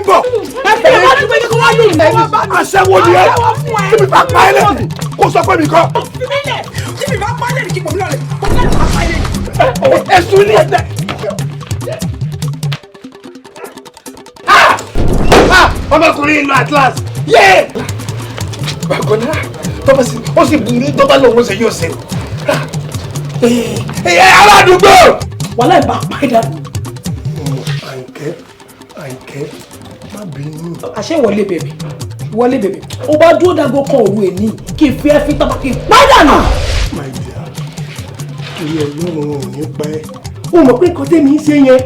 bọ̀. Aṣẹ́wó ni ẹ. Tí mi bá pa ẹ́ lẹ́nu, kó sọ pé mi kọ́. Tí mi bá pa ẹ́ lẹ́nu kí pòmí lọ́lẹ̀, kó sẹ́ni máa pa ẹ́ lẹ́nu. Ẹ̀sùn ni ẹ̀dẹ̀. Ọmọkùnrin ìlú Atlas. Yé! Bákan náà, tọ́ba sí, ó sì burú tọ́ba lòun ṣe yóò ṣe. Ẹ aládùúgbò! Wàhálà ìbá pa ẹ́ dànù. Àyìnkẹ́, Àyìnkẹ́, má bínú. Àṣé wọlé bèbè, wọlé bèbè. Ó bá dúró dágó kan òru èní kí n fi ẹ́ fi tọ́ba kí n pa ẹ́ dànù. My dear, torí Ọlọ́run ò ní pa ẹ́. Ó mọ̀ pé nǹkan tẹ́mi ń ṣe yẹn,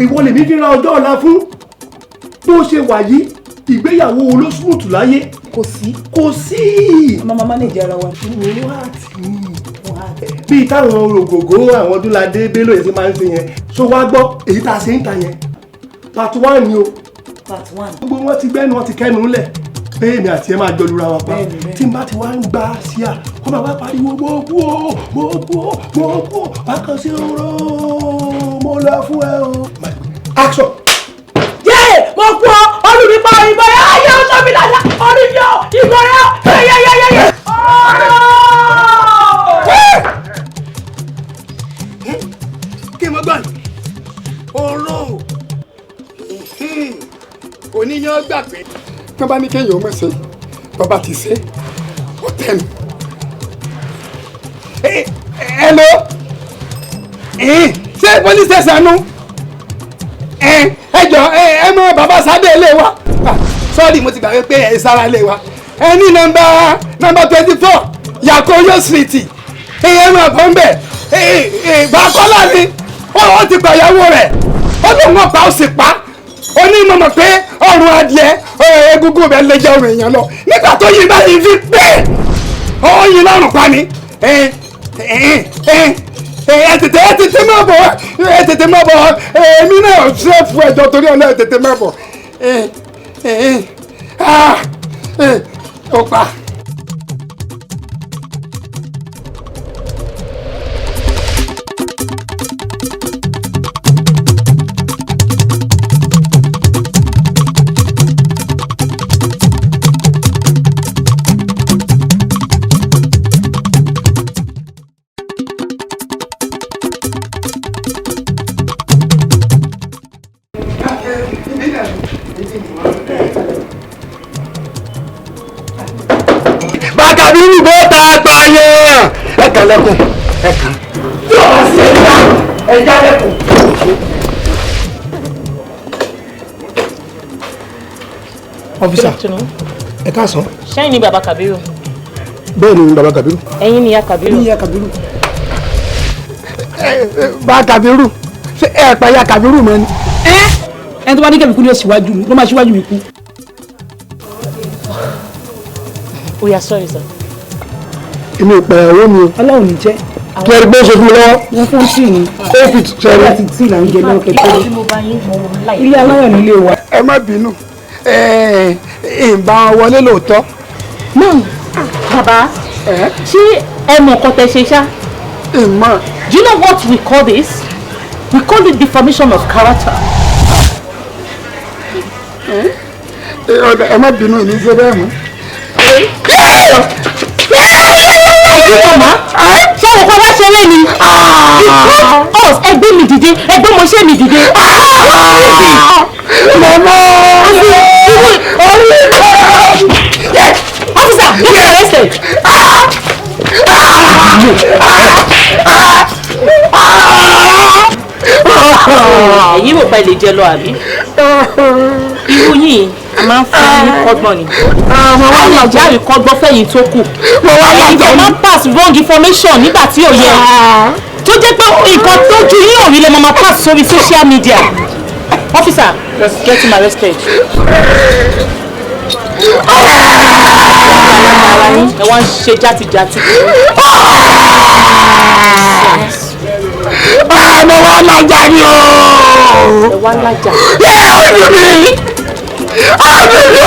ìwọ lèmi fi ra ọjọ́ ọ̀la fún. Bó ṣe wà yìí, ìgbéyàwó olóṣùmùtù láyé. Kò sí. Kò sí. A máa manage ara wa. Bíi táwọn rògògó àwọn Ọdúnladé Bello yẹn ti máa ń ṣe yẹn. So wá gbọ́ èyí tá a ṣe ń ta yẹn. Part one ni o. Part one. Gbogbo wọn ti gbẹ́nu wọn ti kẹ́nu lẹ̀ pé èmi àti ẹ máa jọ lura wa pa. Tí n bá ti wá ń gbá sí à, wọ́n máa wá pariwo mo kú o, mo kú o, mo kú o, bákan sí oró, mo lọ fún ẹ o. Action! Yé! Mo kú ọ, olùmí pa ìbọn rẹ̀, ayé ọjọ́ mi dáadáa, orí mi ò, ìbọn rẹ̀ ò, yẹ́yẹ́yẹ́yẹ́. Kí mo gbọ́ yìí? Oró oníyàn gbà pé tí wọ́n bá ní kéèyàn ó mọ̀ ṣe, bàbá ti ṣe, ó tẹnu. Hello? Ṣé police station nu? Ẹ jọ ẹ mọ bàbá Sadé ilé wa. Sọ́ọ̀rì mo ti gbàgbé pé ẹ sára ilé wa. Ẹ ní nọ́mbà 24 Yakoyo Street. Ẹ máa bọ́ ń bẹ̀. Bàkọ́lá ni ó ti pa ìyàwó rẹ̀. Ó lóun ọ̀pá ó sì pa. Ó ní mo mọ̀ pé ọrùn adìẹ egungun rẹ̀ lè jẹ ọrùn èèyàn lọ. Nígbà tó yí báyìí fi pé ó yí lọ́rùn pa ni. Ẹ tètè má bọ̀, ẹ tètè má bọ̀, èmi náà ṣe fún ẹjọ́ torí ọ̀nà ẹ tètè má bọ̀. Ó pa. Bàkàbírù bó ta apààyàn. Ẹ kàn lẹ́kùn, ẹ kàn. Tí o bá sí ẹja, ẹja lẹ́kùn. Ọ́físà, ẹ káàsán. Ṣẹ́yìn ni bàbá Kàbírù. Bẹ́ẹ̀ ni bàbá Kàbírù. Ẹ̀yin ni ìyá Kàbírù. Ní ìyá Kàbírù. Bàbá Kàbírù, ṣé ẹ pa ìyá Kàbírù mọ́ ni? Ẹni tó bá ní kẹ́mi kú ni ó ṣíwájú mi, ló máa ṣíwájú mi kú. We are sorry, sir. Èmi ò pẹ̀lú owó mi o. Ọlọ́run ní jẹ́. Kí ẹ rí pé ó ṣe fún mi lọ́wọ́. Wọ́n fún tíì ni. Ó fi sẹ́rí. Láti tíì là ń jẹ lọ́wọ́ kẹ́kẹ́. Ilé aláyọ̀ nílé wa. Ẹ má bínú, ìbá wọlé lóòótọ́. No, bàbá, ṣé ẹ mọ̀ nǹkan tẹ́ ṣe ṣá? Ìmọ̀. Do you know what we call this? We call it deformation of character. Ẹ má bínú, ìní ṣe bẹ́ẹ̀ mọ́. Mama, ṣé àwọn kan wá ṣeré ni? Because us ẹgbẹ́ mi dìde, ẹgbẹ́ mọṣẹ́ mi dìde. Mama! Officer, you are arrested. Ẹ̀yin rò pé lè jẹ lọ àbí? Irú yìí a máa ń fún ní kọ́gbọ́n ni. A lè járe kọ́gbọ́n fẹ̀yìn tó kù. Ẹ̀yin tó máa ń pass wrong information nígbà tí ò yẹ. Tó jẹ́ pé nǹkan tójú yín ò rí lè máa pass sórí social media. Officer, get him arrested. Ẹ wá ń ṣe játijàti. Mo wá lájà ni o. Ẹ wá lájà. Yẹ́ ọdún mi! Ọdún mi o!